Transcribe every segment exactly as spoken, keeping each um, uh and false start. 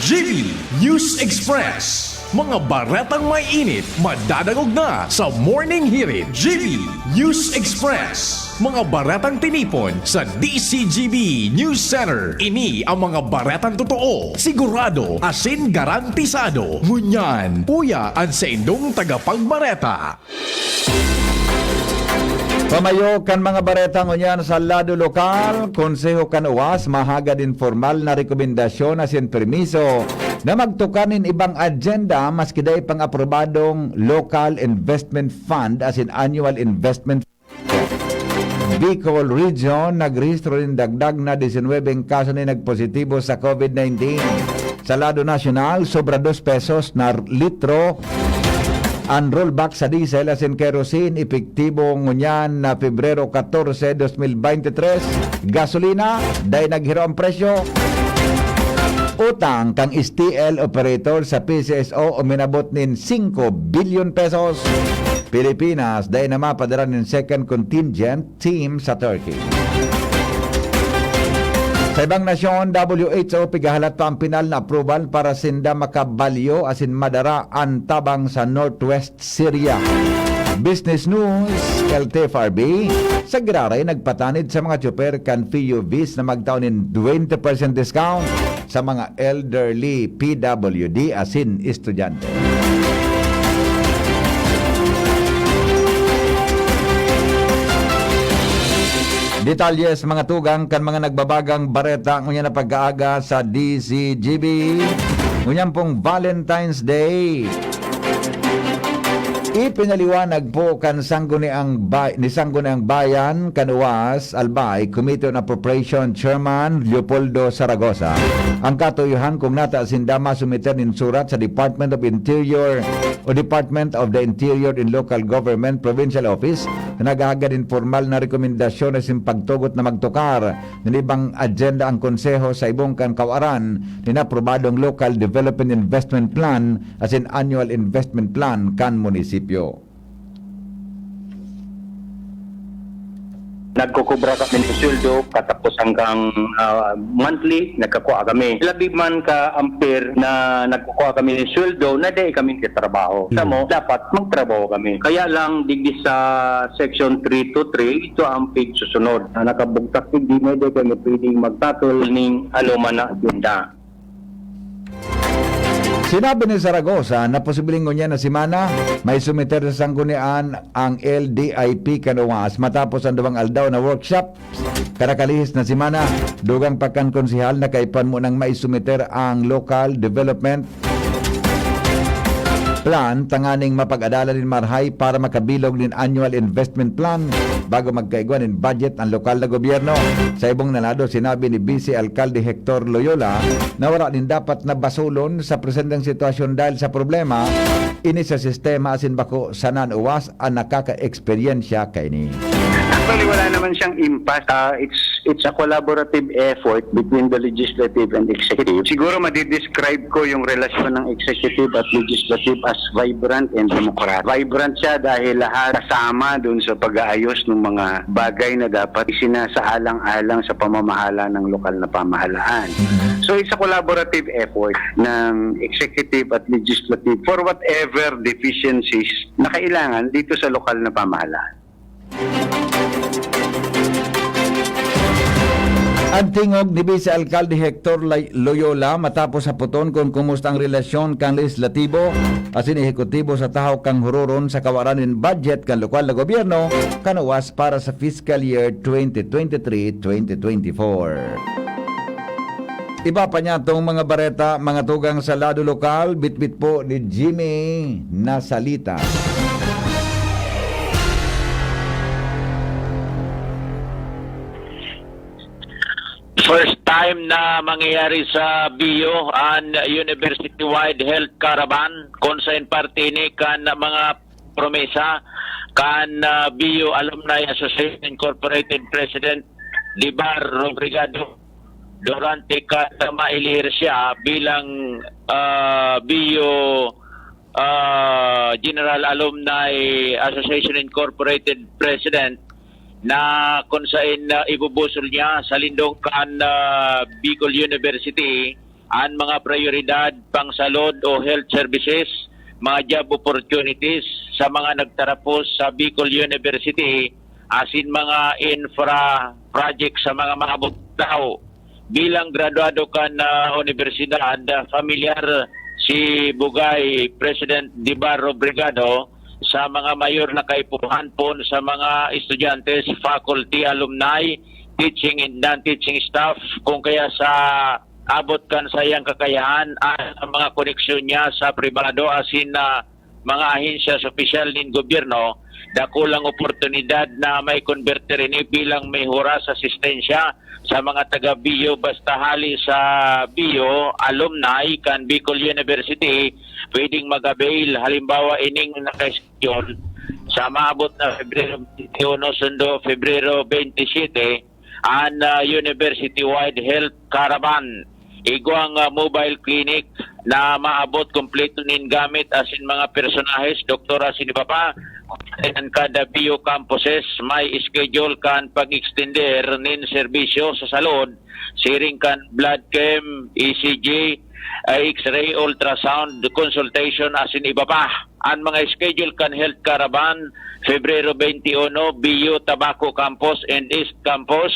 G B News Express. Mga baretang may init, madadangog na sa Morning Hirit. G B News Express. Mga baretang tinipon sa D C G B News Center. Ini ang mga baretang totoo, sigurado, asin garantisado. Ngunyan, uya an saindong tagapagbareta. Pamayo kan mga bareta ngunyan sa lado lokal, Konseho kan OWAS mahagad nin formal na rekomendasyon asin permiso na magtukar nin ibang agenda maski dai pang aprobadong Local Investment Fund asin Annual Investment Bicol Region, nagrehistro nin dagdag na disinwebeng kaso nin nagpositibo sa COVID nineteen. Sa lado nasyonal, sobra dos pesos na litro an rollback sa diesel asin kerosene, epektibo ngunyan na Pebrero katorse, dos mil bente tres. Gasolina, dai naghiro ang presyo. Utang kan S T L operator sa P C S O uminabot nin singko bilyon pesos. Pilipinas, dai na mapadara nin second contingent team sa Turkey. Sa ibang nasyon, W H O, pigahalat pa ang pinal na approval para sinda makabalyo asin madara an tabang sa Northwest Syria. Business News, L T F R B, sa giraray nagpatanid sa mga tsoper kan P U Vs na magtao nin twenty percent discount sa mga elderly, P W D asin estudyante. Detalye sa mga tugang kan mga nagbabagang bareta ngunyan na pagkaaga sa D C G B. Ngunyan pong Valentine's Day. Ipinaliwanag po kan Sangguniang Bay-, ni Sangguniang Bayan kan OWAS, Albay, Committee on Appropriation Chairman Leopoldo Zaragoza, ang katuyohan kung nata sinda masumiter nin surat sa Department of Interior o Department of the Interior and Local Government Provincial Office na naghahagad nin formal na rekomendasyon asin pagtugot na magtukar nin ibang agenda ang Konseho sa ibong kan kawaran nin aprobadong Local Development Investment Plan asin Annual Investment Plan kan munisipyo. Nagkukubra kami ng sweldo, katapos hanggang, ah, monthly, nagkakua kami. Labi man ka ampere na nagkukua kami ng sweldo na dai kami katrabaho. Samo, dapat magtrabaho kami. Kaya lang, digdi sa Section three two three, ito ang pagsusunod. Na nakabugtak, digdi na dai kami pwedeng magtatol ning ano man na agenda. Sinabi ni Zaragoza na posibleng ngunyan na semana, may sumiter sa sanggunian ang L D I P kan OWAS matapos ang duwang aldaw na workshop. Karakalihis na semana, dugang pa kan konsehal na kaipan mo nang maisumiter ang Local Development Plan tanganing mapag-adalan nin marahay para makabilog nin Annual Investment Plan bago magkaigwa nin budget ang lokal na gobyerno. Sa ibong na lado, sinabi ni Vice Alkalde Hector Loyola na wara nin dapat na basulon sa presenteng sitwasyon dahil sa problema ini sa sistema asin bako sana an OWAS an nakakaeksperyensya kaini. Actually, wala naman siyang impasse. Ah, it's it's a collaborative effort between the legislative and executive. Siguro madidescribe ko yung relasyon ng executive at legislative as vibrant and democratic. Vibrant siya dahil lahat kasama doon sa pag-aayos ng mga bagay na dapat isinasaalang-alang sa pamamahala ng lokal na pamahalaan. So it's a collaborative effort ng executive at legislative for whatever deficiencies na kailangan dito sa lokal na pamahalaan. An tingog ni Vice Alkalde Hector Lay-, Loyola matapos hapoton kun kumusta ang relasyon kan lehislatibo asin ehekutibo sa tahaw kan huroron sa kawaran nin budget kan lokal na gobyerno kan OWAS para sa fiscal year twenty twenty-three, twenty twenty-four. Iba pa niya tong mga bareta, mga tugang sa lado lokal, bitbit po ni Jimmy Nasalita. First time na mangyayari sa B U an university-wide health caravan, kung sa parte ini kan mga promesa kan, ah, B U Alumni Association Incorporated President Dibar Robrigado durante kan mailihir siya bilang, ah, B U, ah, General Alumni Association Incorporated President na kung sain, ah, ibubusol niya sa lindong kan, ah, Bicol University an mga prayoridad, pangsalod o health services, mga job opportunities sa mga nagtarapos sa Bicol University, asin mga infra project sa mga maabot daw. Bilang graduado kan, ah, unibersidad, ah, familiar si Bugay President Dibar Obligado sa mga mayor na kaipuhan pon sa mga estudyante, faculty, alumni, teaching and non-teaching staff, kung kaya sa abot kan sayang kakayahan, ah, ang mga koneksyon niya sa pribado asin na mga ahensya sa opisyal nin gobyerno, dakulang oportunidad na may konbertir ini bilang may huras asistensya sa mga taga-bio. Basta hali sa bio, alumni kan Bicol University, pwedeng mag-avail. Halimbawa, ining naka-schedule sa maabot na Pebrero twenty-one, sundo Pebrero twenty-seven, an, ah, university-wide health caravan. Igwang, ah, mobile clinic na maabot kompleto nin gamit asin mga personahes, doktor asin iba pa. An kada bio campuses may schedule kan pag-extender nin serbisyo sa salud, siring kan blood chem, E C G, ah, X-ray, ultrasound, consultation asin iba pa. An mga schedule kan health caravan, Febrero twenty-one, B U Tabaco Campus and East Campus.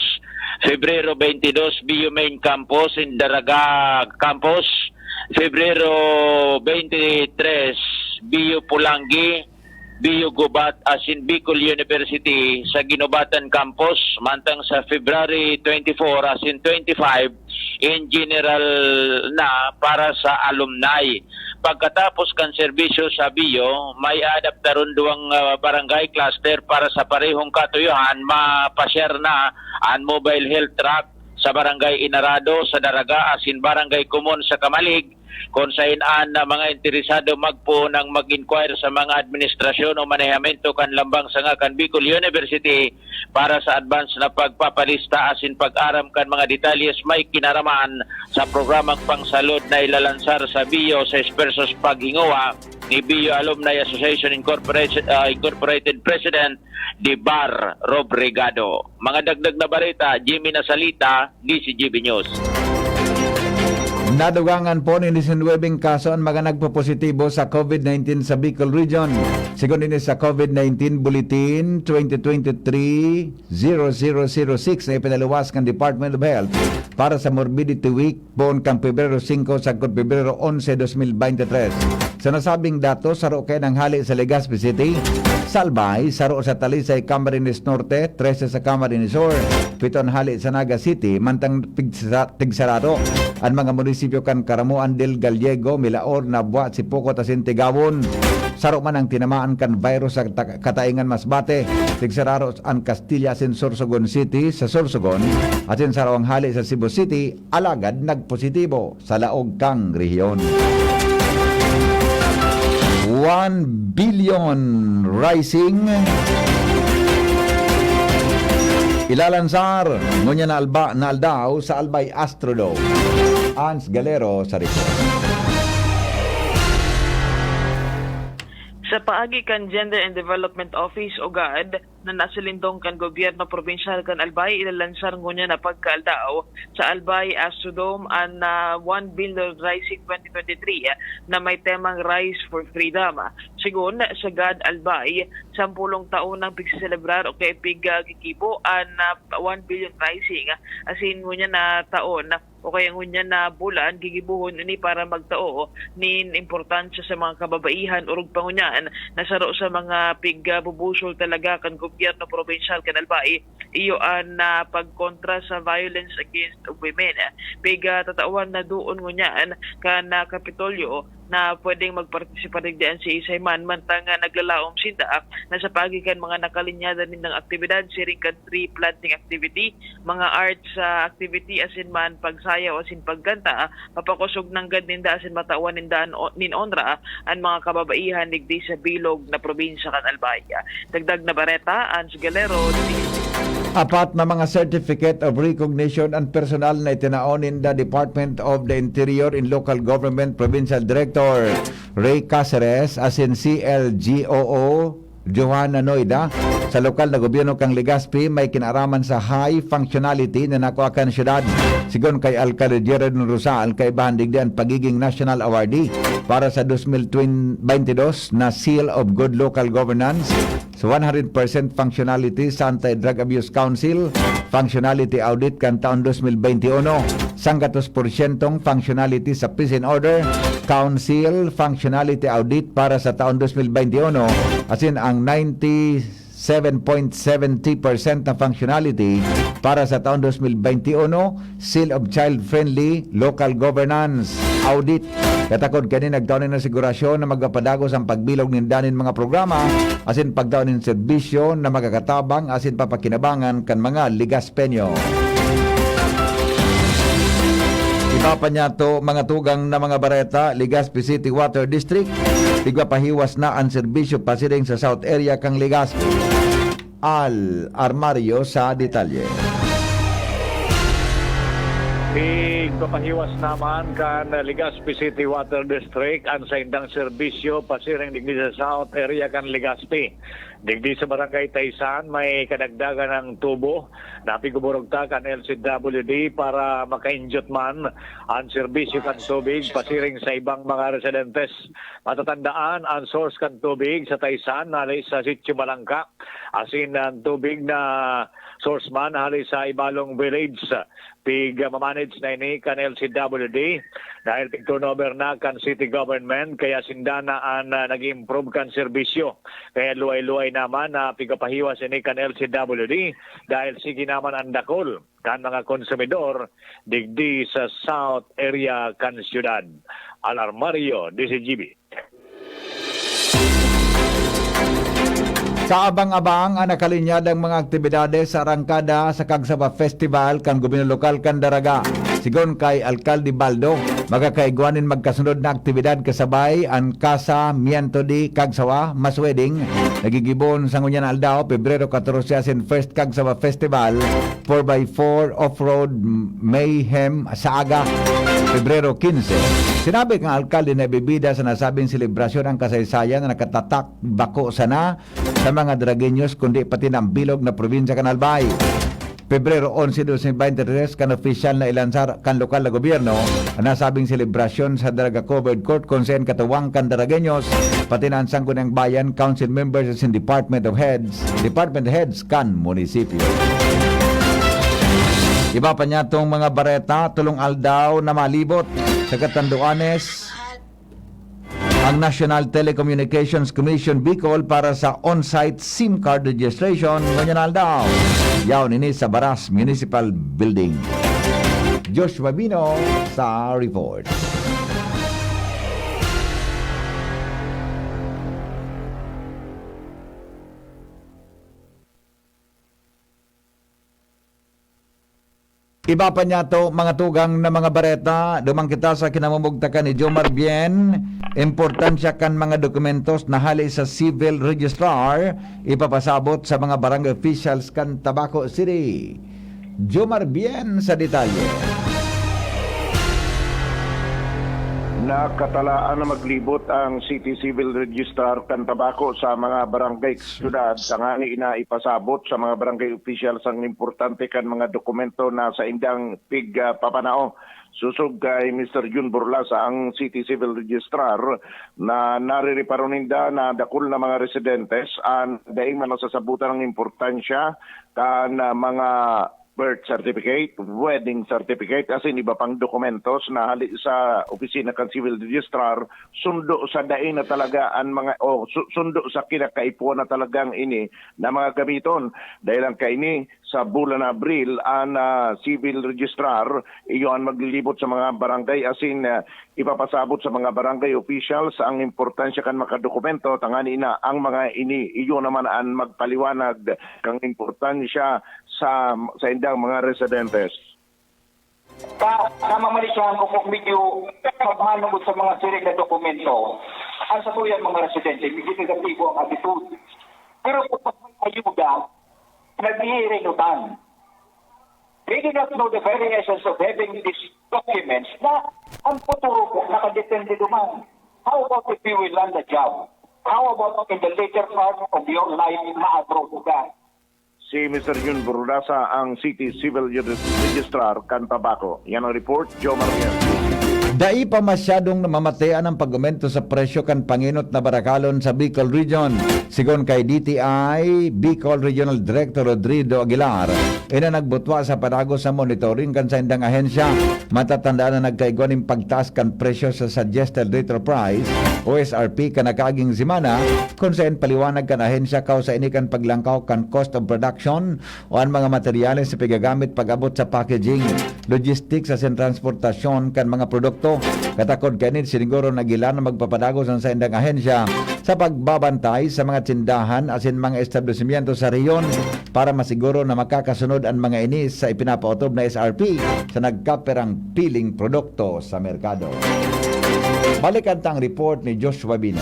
Febrero twenty-dos, B U Main Campus and Daraga Campus. Febrero twenty-three, B U Pulangi, B U Gubat asin Bicol University sa Guinobatan Campus, mantang sa February twenty-four asin twenty-five, in general na para sa alumni. Pagkatapos kan serbisyo sa bio, may aadaptaron duwang, ah, barangay cluster para sa parehong katuyohan. Mapasyar na an mobile health truck sa Barangay Inarado, sa Daraga, asin Barangay Kumon sa Camalig, kun saen an, ah, mga interesado magpoon nang mag-inquire sa mga administrasyon o manehamento kan Lambang Sanga kan Bicol University para sa advance na pagpapalista asin pag-aram kan mga detalyes may kinaraman sa programang pangsalud na ilalansar sa bio sa espersong paghingowa ni Bio Alumni Association Incorporation, ah, Incorporated President Dibar Robregado. Mga dagdag na bareta, Jimmy Nasalita, D C G B News. Nadugangan po nin disinwebeng kaso an mga nagpopositibo sa COVID nineteen sa Bicol Region. Sigon ini sa COVID nineteen Bulletin twenty twenty-three zero zero zero six na ipinaluwas kan Department of Health para sa Morbidity Week poon kan Pebrero singko sagkod Pebrero onse, dos mil bente tres. Sa nasabing datos, saro kaiyan an hale sa Legazpi City, sa Albay, saro sa Talisay, Camarines Norte, trese sa Camarines Sur, pito an hale sa Naga City, mantang pigsa-, pigsarado an mga munisipyo kan Caramoan del Gallego, Milaor, Nabua, Sipocot asin Tigaon. Saro man ang tinamaan kan virus sa ta-, kataingan Masbate, pigsarado an Castilla asin Sorsogon City sa Sorsogon, asin saro ang hale sa Cebu City, alagad nagpositibo sa laog kan rehiyon. One billion rising ilalansar ngunyan na alba-, na aldaw sa Albay Astrodome. Ans Galero sa report. Sa paagi kan Gender and Development Office o GAD, na nasulindong kan gobyerno probinsyal kan Albay, ilalansar ngunyan na pagkaaldaw sa Albay Astrodome an, ah, One Billion Rising twenty twenty-three, ah, na may temang Rise for Freedom. Sigon sa GAD Albay, sampolong taon nang pigseselebrar o kaya pig, ah, gigibo an, ah, One Billion Rising, ah, asin ngunyan na taon o kaya ngunyan na bulan, gigibohon ini para magtao nin importansya sa mga kababaihan, orog pa ngunyan na saro sa mga pigbubusol talaga kan gobyerno probinsyal kan Albay, iyo an, ah, pagkontra sa violence against women. Pigtatawan na doon ngunyan kan, ah, Kapitolyo na pwedeng magpartisipar digdi an siisay man, mantang, ah, naglalaom sinda na sa paagi kan mga nakalinyada nindang aktibidad, siring kan tree planting activity, mga arts, ah, activity, asin man pagsayaw asin pagkanta, mapakosog nanggad ninda asin matawan ninda an o-, nin onra an mga kababaihan digdi sa bilog na probinsya kan Albay. Dagdag na bareta, Ans Galero, D C. Apat na mga Certificate of Recognition an personal na itinao ninda Department of the Interior and Local Government Provincial Director Ray Caceres asin C L G O O Johanna Noida, sa lokal na gobyerno kan Legazpi, may kinaaraman sa high functionality na nakua kan syudad. Sigon kay Alcalde Gerard Rosa, ang kaibahan digdi an pagiging National Awardee para sa dos mil twenty-two na Seal of Good Local Governance, sa one hundred percent functionality sa Anti-Drug Abuse Council, functionality audit kan taon dos mil twenty-one, sanggatos porsyentong functionality sa Peace and Order Council, functionality audit para sa taon dos mil twenty-one, asin ang ninety seven point seventy percent na functionality para sa taon dos mil twenty-one, Seal of Child-Friendly Local Governance Audit. Katakod kani nagtao nin asigurasyon na magpapadagos ang pagbilog nin danin mga programa asin pagtao nin serbisyo na magkakatabang asin papakinabangan kan mga Legaspeño. Iba pa niya to, mga tugang na mga bareta, Legazpi City Water District, tigwa pahiwas na ang serbisyo pasiring sa South Area kan Legazpi. Al Armario sa detalye. Tigpapahiwas naman kan Legazpi City Water District an saindang serbisyo pasiring digdi sa South Area kan Legazpi. Digdi sa Barangay Taysan, may kadagdagan ng tubo na piguburugtak an L C W D para makainjot man ang serbisyo kan tubig pasiring sa ibang mga residentes. Matatandaan, ang source kan tubig sa Taysan hali sa Sitio Malangka, asin ang tubig na source man hali sa Ibalong Village. Pig-mamanage na ini kan L C W D dahil pig-turnover na kan city government, kaya sinda na an, ah, nag-improve kan serbisyo. Kaya luway-luway naman na pigapahiwas ini kan L C W D dahil sige naman ang dakul kan mga konsumidor digdi sa South Area kan siyudad. Alarmario, D C G B. Sa abang-abang an nakalinyadang mga aktibidades sa arangkada sa Kagsawa Festival kan gobyerno lokal kan Daraga. Sigon kay Alkalde Baldo, magkakaigwa nin magkasunod na aktibidad kasabay an Casamiento de Kagsawa Mass Wedding, na gigibohon sa ngunyan na aldaw, Pebrero katorse, asin First Kagsawa Festival, four by four Off-Road Mayhem sa aga, Pebrero quince. Sinabi kan alkalde na ibibida sa nasabing selebrasyon ang kasaysayan na nakatatak bako sana sa mga Daragueños, kundi pati na ang bilog na probinsya kan Albay. Pebrero onse, dos mil bente tres, kan opisyal na ilansar kan lokal na gobyerno ang nasabing selebrasyon sa Daraga Covered Court, kung saan katuwang kan Daragueños, pati na ang Sangguniang Bayan, council members asin department of heads, department heads kan munisipyo. Iba pa niya tong mga bareta, tulong aldaw na malibot sa Catanduanes ang National Telecommunications Commission Bicol para sa on-site SIM card registration ngunyan aldaw. Yaon ini sa Baras Municipal Building. Joshua Bino sa report. Iba pa niya to, mga tugang na mga bareta, duman kita sa kinamumugtakan ni Jomar Bien. Importansya kan mga dokumentos na hali sa civil registrar, ipapasabot sa mga barangay officials kan Tabaco City. Jomar Bien sa detalye. Nakatalaan na maglibot ang City Civil Registrar kan Tabaco sa mga barangay sa syudad, tangani na ipasabot sa mga barangay officials ang importante kan mga dokumento na saindang pig, ah, papanao. Sosog kay Mister Jun Burlasa, ang City Civil Registrar, na narireparo ninda na dakul na mga residentes an daing man nasasabutan ang importansya kan, ah, mga birth certificate, wedding certificate, asin iba pang dokumentos na hali sa opisina kan Civil Registrar, sundo sa dai na talaga an mga, o su-, sundo sa kinakaipuhan na talagang ini na mga gamiton. Dahil ang kaini, sa bulan na Abril, an, ah, Civil Registrar, iyo an maglilibot sa mga barangay asin, ah, ipapasabot sa mga barangay officials ang importansya kan makadokumento, tangani na ang mga ini, iyo naman an magpaliwanag kan importansya sa, sa indang mga residentes. Ka-, namamalisahan ko po, medyo pagmanugod sa mga siring na dokumento. Ang sa tuyan, mga residente, medyo negatibo ang attitude. Pero kung may ayuda, nag-iirinutan. They do not know the very essence of having these documents na ang futuro po nakadepende duman. How about if you will land a job? How about in the later part of your life, ma-abroad ka? Si Mister Jun Burdasa, ang City Civil Regis-, Registrar kan Tabaco. Yan ang report, Joe Mariel. Dai pa masyadong namamatean ang pag-aumento sa presyo kan pangenot na barakalon sa Bicol Region. Sigon kay D T I Bicol Regional Director Rodrigo Aguilar, ini nagbutwa sa padagos sa monitoring kan saindang ahensya. Matatandaan na nagkaigwa nin pagtaas kan presyo sa suggested retail price o S R P kan nakaaging semana, kun saen paliwanag kan ahensya kawsa ini kan paglangkaw kan cost of production o an mga materyales sa pigagamit pag-abot sa packaging, logistics asin transportasyon kan mga produkto. Katakod kaini, siniguro na gilan na magpapadagos an saindang ahensya sa pagbabantay sa mga tindahan asin mga establisimyento sa rehiyon para masiguro na makakasunod an mga ini sa ipinapaotob na S R P sa nagkapirang piling produkto sa merkado. Balikan ta ang report ni Joshua Bino.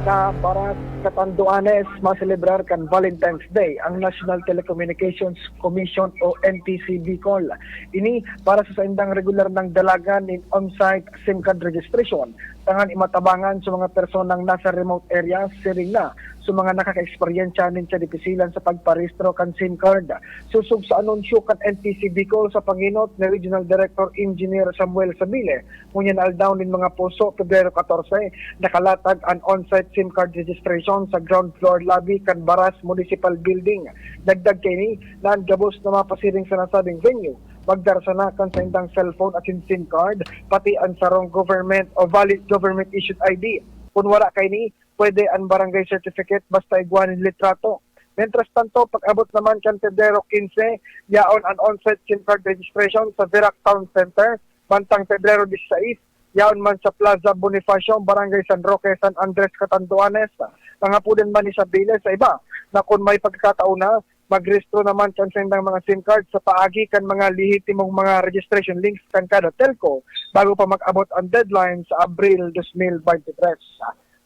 Sa Baras, Catanduanes, maselebrar kan Valentine's Day ang National Telecommunications Commission o N T C Bicol. Ini para sa saindang regular nang dalagan nin on-site SIM card registration tangan imatabangan sa mga personang nasa remote areas, siring na sa mga nakakaeksperyensya nin kadipisilan sa pagparehistro kan SIM card. Sosog sa anunsyo kan N T C Bicol sa pangenot ni Regional Director Engineer Samuel Sabile, ngunyan aldaw nin mga puso, Pebrero katorse, nakalatag an on-site SIM card registration sa ground floor lobby kan Baras Municipal Building. Dagdag kaini na an gabos na mapasiring sa nasabing venue, magdara sana kan saindang cellphone asin SIM card, pati an sarong government o valid government issued I D. Kun wara kaini, pwede an barangay certificate basta igwa nin litrato. Mientras tanto, pag-abot naman kan Pebrero quince, yaon an on-site SIM card registration sa Virac Town Center, mantang Pebrero dieciséis, yaon man sa Plaza Bonifacio, Barangay San Roque, San Andres, Catanduanes. Nangapodan man ni Sabile sa iba na kun may pagkakataon na, magrehistro naman kan saindang mga SIM card sa paagi kan mga lehitimong mga registration links kan kada telco bago pa mag-abot ang deadline sa Abril dos mil bente tres.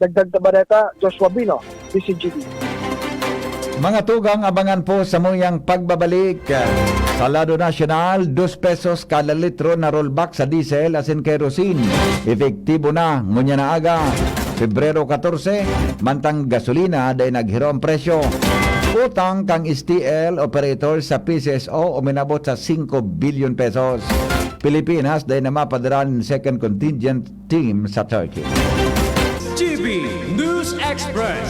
Dagdag na bareta, Joshua Bino, D C G D. Mga tugang, abangan po sa muyang pagbabalik. Sa lado nasyonal, dos pesos kada litro na rollback sa diesel asin kerosene. Epektibo na ngunyan na aga, Pebrero katorse, mantang gasolina dai naghiro ang presyo. Utang kan S T L operator sa P C S O uminabot sa singko bilyon pesos. Pilipinas dai na mapadara nin second contingent team sa Turkey. G B News Express.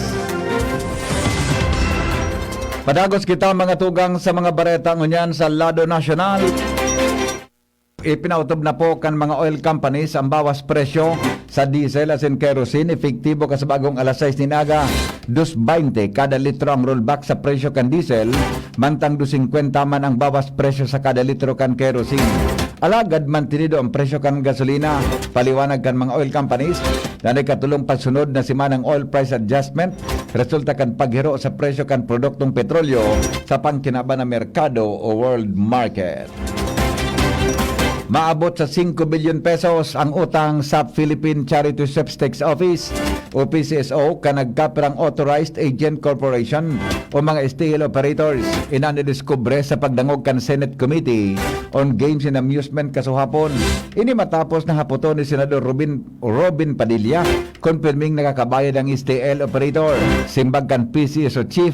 Padagos kita, mga tugang, sa mga bareta ngunyan sa lado nasyonal. Ipinaotob na po kan mga oil companies ang bawas presyo sa diesel asin kerosene, epektibo kasabagong alas sais nin aga. Dos bente kada litro ang rollback sa presyo kan diesel, mantang dos singkwenta man ang bawas presyo sa kada litro kan kerosene. Alagad mantenido ang presyo kan gasolina. Paliwanag kan mga oil companies na nagkatulong pagsunod na semanang oil price adjustment resulta kan paghiro sa presyo kan produktong petrolyo sa pangkinaban na merkado o world market. Maabot sa singko bilyon pesos ang utang sa Philippine Charity Sweepstakes Office o P C S O kan nagkapirang authorized agent corporation o mga S T L operators. Iyan an nadiskubre sa pagdangog kan Senate Committee on Games and Amusement kasuhapon. Ini matapos na hapoton ni Senador Robin, Robin Padilla kun pirming nakakabayad ang S T L operator. Simbag kan P C S O Chief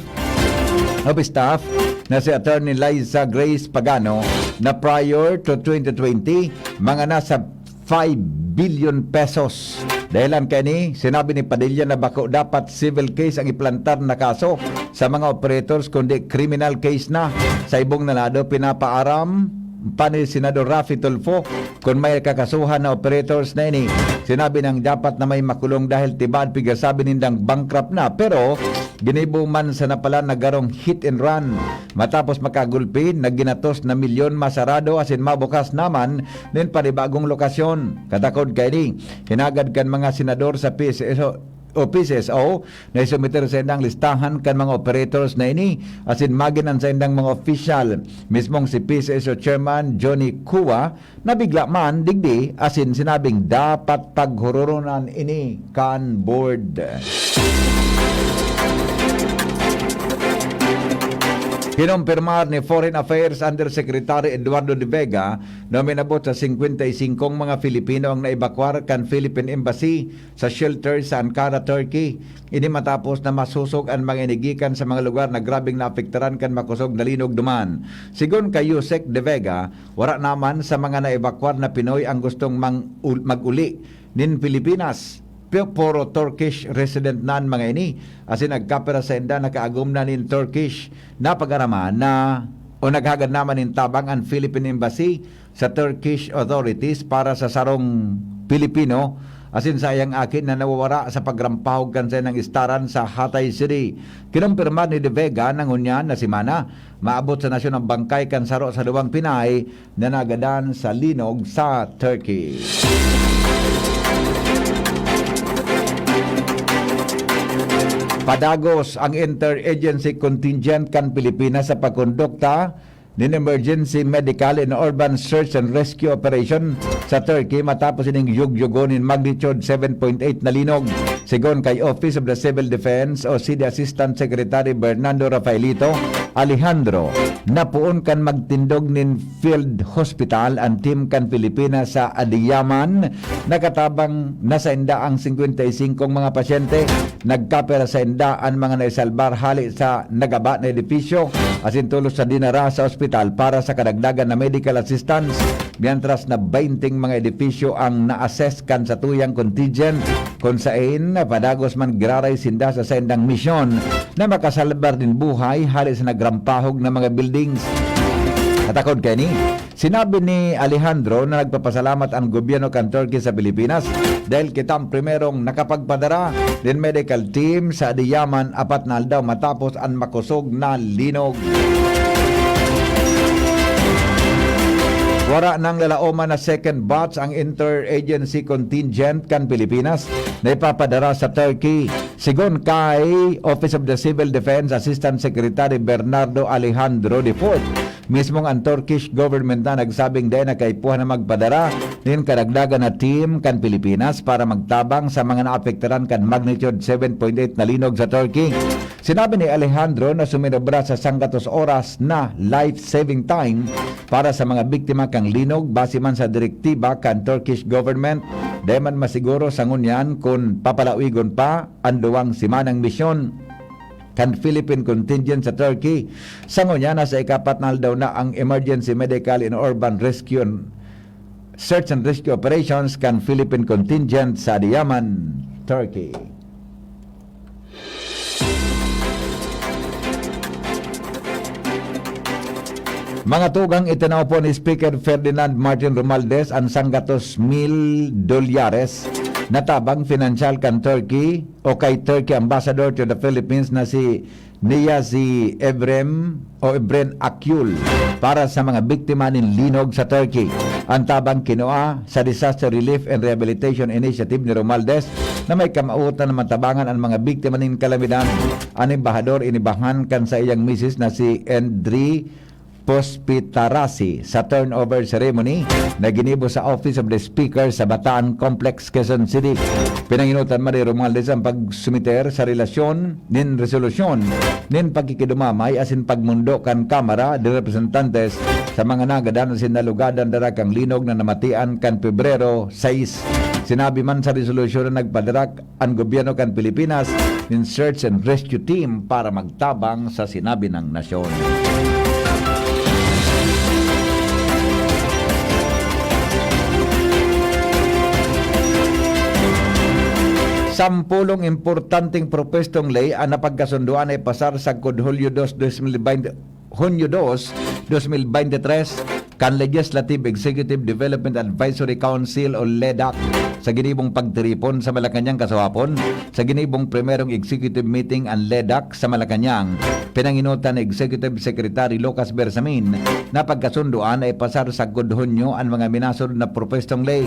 of Staff na si Attorney Liza Grace Pagano na prior to twenty twenty, mga nasa five billion pesos. Dahilan kaini, sinabi ni Padilla na bako dapat civil case ang iplantar na kaso sa mga operators, kundi criminal case na. Sa ibong na lado, pinapaaram pa ni Senador Raffy Tulfo kun may kakasuhan na operators na ini. Sinabi nang dapat na may makulong dahil tibaad pigasabi nindang bankrupt na, pero ginibo man sana pala na garong hit and run. Matapos makagulpi, nagginatos na milyon masarado asin mabukas naman nin panibagong lokasyon. Katakod kaini, hinagad kan mga senador sa P C S O o P C S O na isumiter sa indang listahan kan mga operators na ini asin magin an saindang mga opisyal. Mismong si P C S O Chairman Johnny Cua nabigla man digdi asin sinabing dapat paghuroronan ini kan board. Kinumpirmar ni Foreign Affairs Undersecretary Eduardo de Vega na uminabot sa singkwenta y singkong mga Filipino ang naebakwar kan Philippine Embassy sa shelter sa Ankara, Turkey. Ini matapos na masosog an mga ini gikan sa mga lugar na grabeng naapektaran kan makosog na linog duman. Sigon kay Yusek de Vega, wara naman sa mga naebakwar na Pinoy ang gustong mang-, ul-, mag-uli nin Pilipinas. Pu-, puro Turkish resident na an mga ini, asin nagkapira sainda nakaagom na nin Turkish na pag-arama na o naghagad naman nin tabang an Philippine Embassy sa Turkish authorities para sa sarong Pilipino asin sa iyang aki na nawawara sa pagrampahog kan saindang istaran sa Hatay City. Kinumpirmar ni De Vega na ngunyan na semana, maabot sa nasyon ang bangkay kan saro sa duwang Pinay na nagadan sa linog sa Turkey. Padagos ang interagency contingent kan Pilipinas sa pagkondukta nin emergency medical and urban search and rescue operation sa Turkey matapos ining yugyugon nin magnitude seven point eight na linog. Sigon kay Office of the Civil Defense o C D Assistant Secretary Bernardo Rafaelito Alejandro, napoon kan magtindog nin field hospital an team kan Pilipinas sa Adiyaman. Nakatabang na sainda ang singkwenta y singkong mga pasyente. Nagkapira sainda an mga naisalbar hali sa nagaba na edipisyo, asin tolos na dinara sa ospital para sa kadagdagan na medical assistance, mientras na baynting mga edipisyo ang na-assess kan satuyang contingent, kun saen padagos man giraray sinda sa saindang misyon na makasalbar nin buhay hali sa nagrampahog na mga buildings. At takod kaini, sinabi ni Alejandro na nagpapasalamat ang gobyerno kan Turkey sa Pilipinas dahil kita ang primerong nakapagpadara nin medical team sa Adiyaman apat na aldaw matapos an makosog na linog. Wara nang lalaoman na second batch ang interagency contingent kan Pilipinas na ipapadara sa Turkey. Sigon kay Office of the Civil Defense Assistant Secretary Bernardo Alejandro the fourth, mismong ang Turkish government na nagsabing dai na kaipuhan na magpadara nin karagdagan na team kan Pilipinas para magtabang sa mga naapektaran kan magnitude seven point eight na linog sa Turkey. Sinabi ni Alejandro na suminobra sa sanggatos oras na life-saving time para sa mga biktima kan linog, base man sa direktiba kan Turkish government. Dai man masiguro sa ngunyan kun papalawigon pa an duwang semanang misyon kan Philippine contingent sa Turkey. Sa ngunyan, nasa ikapat na aldaw na ang emergency medical and urban rescue and search and rescue operations kan Philippine contingent sa Adiyaman, Turkey. Mga tugang, itinao po ni Speaker Ferdinand Martin Romualdez an sanggatos mil dolyares na tabang pinansyal kan Turkey o kay Turkey Ambassador to the Philippines na si Niyazi Ebrem o Ebren Akyul para sa mga biktima nin linog sa Turkey. An tabang kinua sa Disaster Relief and Rehabilitation Initiative ni Romualdez na may kamautan na matabangan an mga biktima nin kalamidad. An embahador inibahan kan saiyang misis na si Endri Pospitarasi sa turnover ceremony na ginibo sa Office of the Speaker sa Bataan Complex, Quezon City. Pinangenotan man ni Romualdez an pagsumiter sa relasyon nin resolusyon nin pagkikidumamay asin pagmondo kan Kamara de Representantes sa mga nagadan asin nalugadan dara kan linog na namatian kan Pebrero sais. Sinabi man sa resolusyon na nagpadarak an gobyerno kan Pilipinas nin search and rescue team para magtabang sa sinabi nang nasyon. Sampolong importanteng propwestong ley an napagkasundoan na ipasar sagkod Hulyo dos, dos mil bente, Hunyo dos, dos mil bente tres, kan Legislative Executive Development Advisory Council o ledac sa ginibong pagtiripon sa Malacañang kaswapon. Sa ginibong primerong executive meeting an ledac sa Malacañang, pinangenotan ni Executive Secretary Lucas Bersamin na pagkasundoan na ipasar sagkod Hunyo an mga minasod na propwestong ley.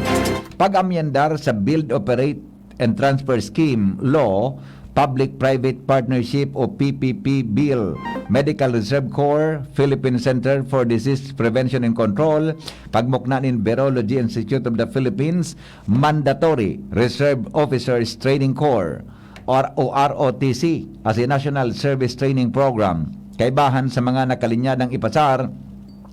Pag-amyendar sa Build, Operate and Transfer Scheme Law, Public-Private Partnership o P P P Bill, Medical Reserve Corps, Philippine Center for Disease Prevention and Control, pagmukna nin Virology Institute of the Philippines, Mandatory Reserve Officers Training Corps, or o R O T C, as a National Service Training Program, kaibahan sa mga nakalinyadang ipasar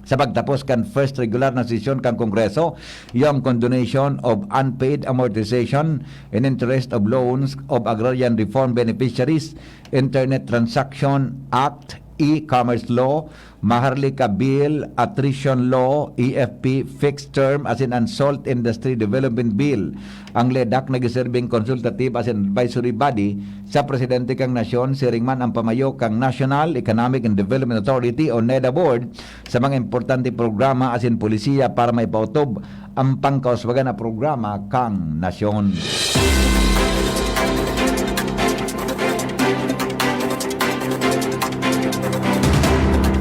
sa pagtapos kan first regular na sesyon kan Kongreso, yung condonation of unpaid amortization in interest of loans of agrarian reform beneficiaries, Internet Transaction Act, E-Commerce Law, Maharlika Bill, Attrition Law, E F P, Fixed Term asin an Salt Industry Development Bill. Ang LEDAC nagsiserbing consultative asin advisory body sa presidente kan nasyon, siring man an pamayo kan National Economic and Development Authority o NEDA Board sa mga importante programa asin polisiya para maipaotob ang pangkauswagan na programa kan nasyon.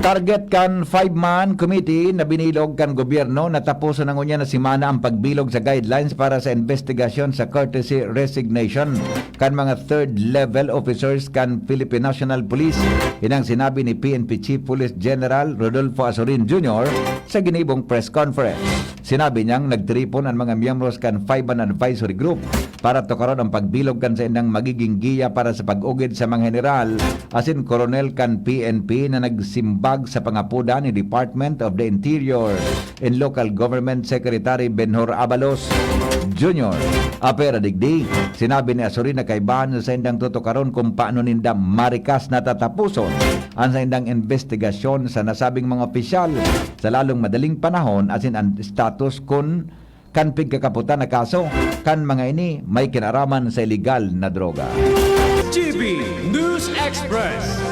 Target kan five-man committee na binilog kan gobyerno na taposon na ngunyan na semana ang pagbilog sa guidelines para sa investigasyon sa courtesy resignation kan mga third level officers kan Philippine National Police. Inang sinabi ni P N P Chief Police General Rodolfo Azorin Junior sa ginibong press conference. Sinabi niyang nagtiripon an mga miyembros kan five-man advisory group para tukaron ang pagbilog kan saindang magiging giya para sa pag-ugid sa mga heneral asin koronel kan P N P na nagsimbag sa pangapodan ni Department of the Interior and Local Government Secretary Benhur Abalos Junior. Apera digdi, sinabi ni Azorin na kaibahan sa saindang tutukaron kung paano ninda marikas na tatapuson ang saindang investigasyon sa nasabing mga opisyal sa lalong madaling panahon asin an status kun kan pigkakapotan na kaso kan mga ini may kinaraman sa iligal na droga. G B News Express.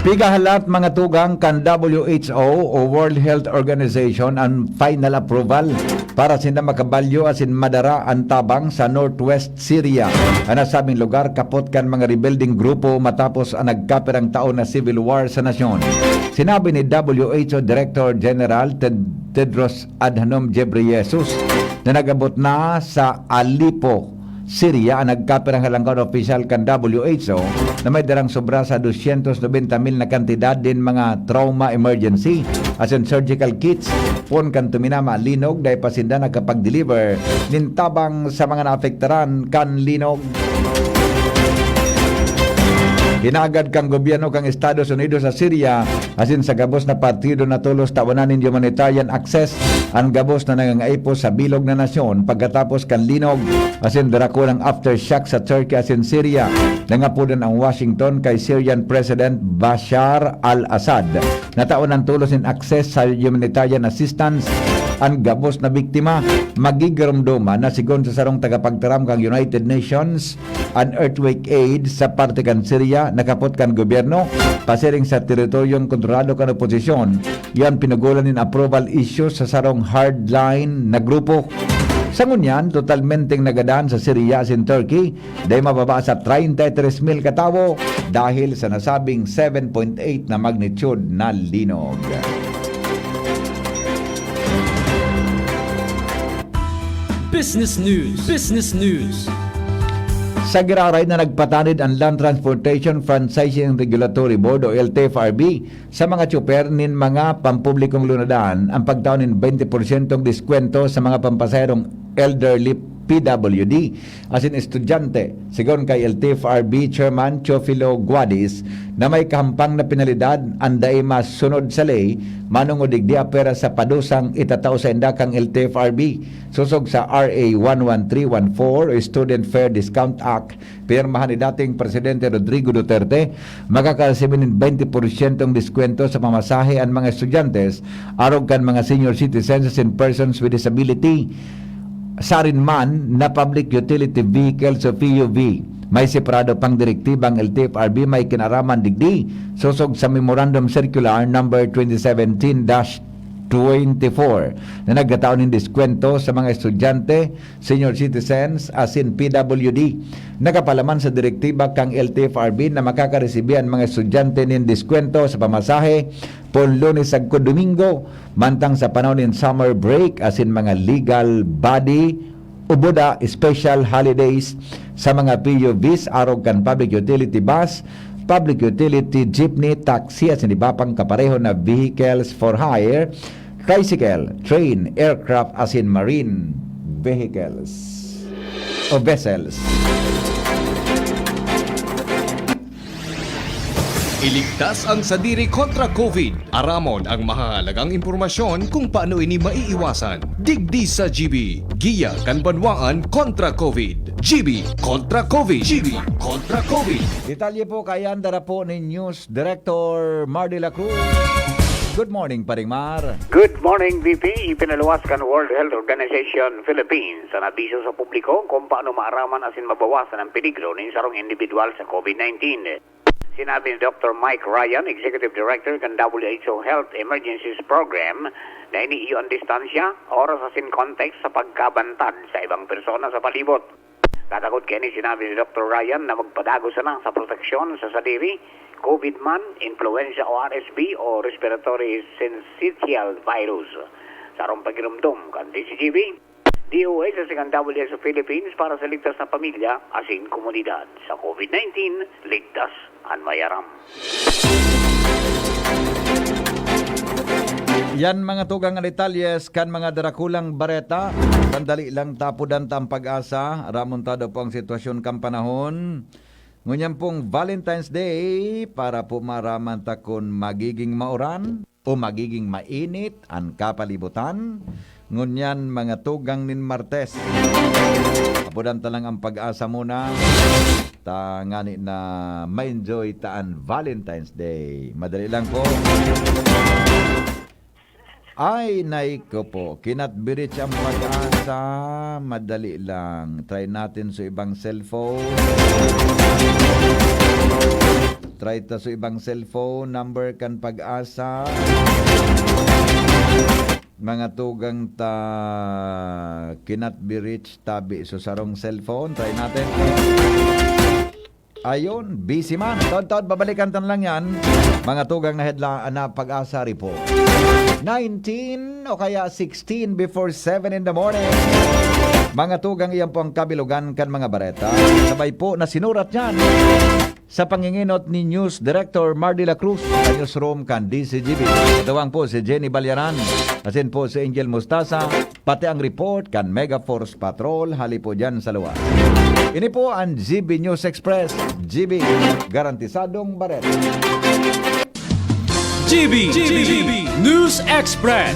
Pigahalat mga tugang kan W H O o World Health Organization an final approval para sinda makabalyo asin madara an tabang sa Northwest Syria. An nasabing lugar kapot kan mga rebeldeng grupo matapos an nagkapirang taon na civil war sa nasyon. Sinabi ni W H O Director General Ted-, Tedros Adhanom Ghebreyesus na nag-abot na sa Aleppo, Syria, ang nagkapirang halangkaw na opisyal kan W H O na may darang sobra sa dosyentos nobenta mil na kantidad din mga trauma emergency asin surgical kits. Poon kan tuminama an linog, dai pa sinda nakapag-deliver nin tabang sa mga naapektaran kan linog. Hinagad kan gobyerno kan Estados Unidos sa Syria asin sa gabos na partido na tolos tawanan nin humanitarian access an gabos na nangangaipos sa bilog na nasyon pagkatapos kan linog asin drakonang aftershock sa Turkey asin Syria. Nangapodan ang Washington kay Syrian President Bashar al-Assad na tawanan tolos nin access sa humanitarian assistance an gabos na biktima. Magigiromdoman na, sigon sa sarong tagapagtaram kan United Nations, an earthquake aid sa parte kan Syria nakapot kan gobyerno pasiring sa teritoryong kontrolado kan oposisyon. Yan pinugulan nin approval issue sa sarong hardline na grupo. Sa ngunyan, totalmenteng nagadan sa Syria asin Turkey, dai mababa sa treinta y tres mil katawo dahil sa nasabing seven point eight na magnitude na linog. Business News. Business News. Sa giraray na nagpatanid an Land Transportation Franchising Regulatory Board o L T F R B sa mga tsoper nin mga pampublikong lunadan ang pagtao nin twenty porsyentong diskwento sa mga pampasaherong elderly P W D asin estudyante, sigon kay L T F R B Chairman Teofilo Guadis, na may kahampang na penalidad an dai masunod sa ley, manongod digdi apwera sa padusang itatao sainda kan L T F R B. Sosog sa R A one one three one four o Student Fare Discount Act, pirmahan ni dating Presidente Rodrigo Duterte, makakaresibi nin twenty porsyentong diskwento sa pamasahe an mga estudyante, arog kan mga senior citizens asin persons with disability. Sarin man na public utility vehicles o P U V, may separado pang direktiba ang L T F R B may kinaraman digdi, sosog sa Memorandum Circular Number twenty seventeen dash twenty-four na nagtatao nin diskwento sa mga estudyante, senior citizens, asin P W D. Nakapalaman sa direktiba kan L T F R B na makakaresibi an mga estudyante nin diskwento sa pamasahe poon Lunes sagkod Domingo, mantang sa panahon nin summer break asin mga legal body o boda special holidays sa mga P U Vs arog kan public utility bus, public utility jeepney, taxi asin iba pang kapareho na vehicles for hire, tricycle, train, aircraft asin marine vehicles o vessels. Iligtas ang sadiri kontra COVID. Aramon ang mahahalagang impormasyon kung paano ini maiiwasan. Digdi sa G B, Giya kan Banwaan kontra COVID. G B kontra COVID. G B kontra COVID. Detalye po kaiyan dara po ni News Director Mar de la Cruz. Good morning, Paring Mar. Good morning, V P. Ipinaluwas kan World Health Organization Philippines an abiso sa publiko kung paano maaraman asin mabawasan ang peligro nin sarong individual sa COVID nineteen. Sinabi ni Doctor Mike Ryan, Executive Director kan W H O Health Emergencies Program, na ini iyo ang distansya, oras asin context sa pagkabantad sa ibang persona sa palibot. Katakod kaini, sinabi ni Doctor Ryan na magpadagos sana sa proteksyon sa sadiri, COVID man, influenza o R S V o respiratory syncytial virus. Sarong pagirumdom kan D C G B, D O H asin kan W H O Philippines para sa ligtas na pamilya asin komunidad. Sa COVID nineteen, ligtas an mayaram. Yan mga tugang na detalyes kan mga darakulang bareta. Sandali lang, tapudan ta ang pag-asa. Ramon ta daw po ang sitwasyon kan panahon. Ngunyan pong Valentine's Day, para po maraman ta kun magiging mauran o magiging mainit an kapalibutan. Ngunyan, mga tugang nin Martes, tapudan ta lang ang pag-asa muna. Ta ngani na ma-enjoy ta an Valentine's Day. Madali lang po. Ay, nay ko po. Kinatbirich ang pag-asa. Madali lang. Try natin sa ibang cellphone. Try ta sa ibang cellphone. Number kan pag-asa. Mga tugang ta, kinatbirich tabi sa sarong cellphone. Try natin. Ayun, busy man. Taod-taod, babalikan tan lang yan. Mga tugang na headline na pag-asa report. Nineteen o kaya sixteen before seven in the morning. Mga tugang, iyan po ang kabilugan kan mga bareta. Sabay po na sinurat yan sa panginginot ni News Director Mar de la Cruz sa newsroom kan D C G B. Katuwang po si Jenny Balyaran, asin po si Angel Mustasa, pati ang report kan Mega Force Patrol hali po dyan sa luwas. Ini po ang G B News Express. G B, garantisadong bareta. G B, G B News Express.